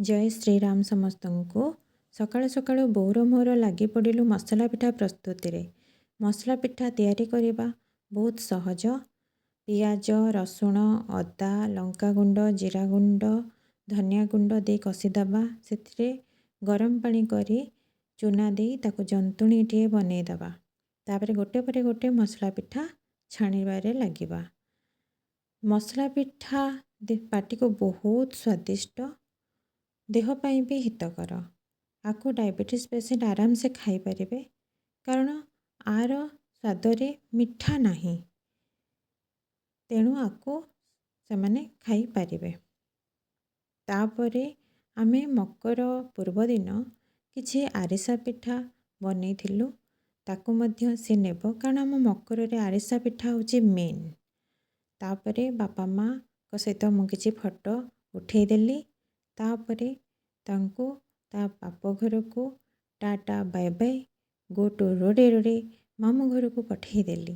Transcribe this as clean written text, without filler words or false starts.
ଜୟ ଶ୍ରୀରାମ ସମସ୍ତଙ୍କୁ। ସକାଳୁ ସକାଳୁ ବୋଉର ମୋର ଲାଗି ପଡ଼ିଲୁ ମସଲା ପିଠା ପ୍ରସ୍ତୁତିରେ। ମସଲା ପିଠା ତିଆରି କରିବା ବହୁତ ସହଜ। ପିଆଜ, ରସୁଣ, ଅଦା, ଲଙ୍କାଗୁଣ୍ଡ, ଜିରା ଗୁଣ୍ଡ, ଧନିଆ ଗୁଣ୍ଡ ଦେଇ କଷିଦେବା। ସେଥିରେ ଗରମ ପାଣି କରି ଚୁନା ଦେଇ ତାକୁ ଜନ୍ତୁଣୀଟିଏ ବନେଇଦେବା। ତାପରେ ଗୋଟେ ପରେ ଗୋଟେ ମସଲା ପିଠା ଛାଣିବାରେ ଲାଗିବା। ମସଲା ପିଠା ପାଟିକୁ ବହୁତ ସ୍ୱାଦିଷ୍ଟ, ଦେହ ପାଇଁ ବି ହିତକର। ଆକୁ ଡାଇବେଟିସ୍ ପେସେଣ୍ଟ ଆରାମସେ ଖାଇପାରିବେ, କାରଣ ଆର ସ୍ୱାଦରେ ମିଠା ନାହିଁ। ତେଣୁ ଆକୁ ସେମାନେ ଖାଇପାରିବେ। ତାପରେ ଆମେ ମକର ପୂର୍ବଦିନ କିଛି ଆରିସା ପିଠା ବନେଇଥିଲୁ। ତାକୁ ମଧ୍ୟ ସେ ନେବ, କାରଣ ଆମ ମକରରେ ଆରିସା ପିଠା ହେଉଛି ମେନ୍। ତାପରେ ବାପା ମାଆଙ୍କ ସହିତ ମୁଁ କିଛି ଫଟୋ ଉଠେଇଦେଲି। ତାପରେ ତାଙ୍କୁ ତା ବାପ ଘରକୁ tata, bye bye, go to ରୋଡ଼େ ରୋଡ଼େ ମାମୁଁ ଘରକୁ ପଠେଇଦେଲି।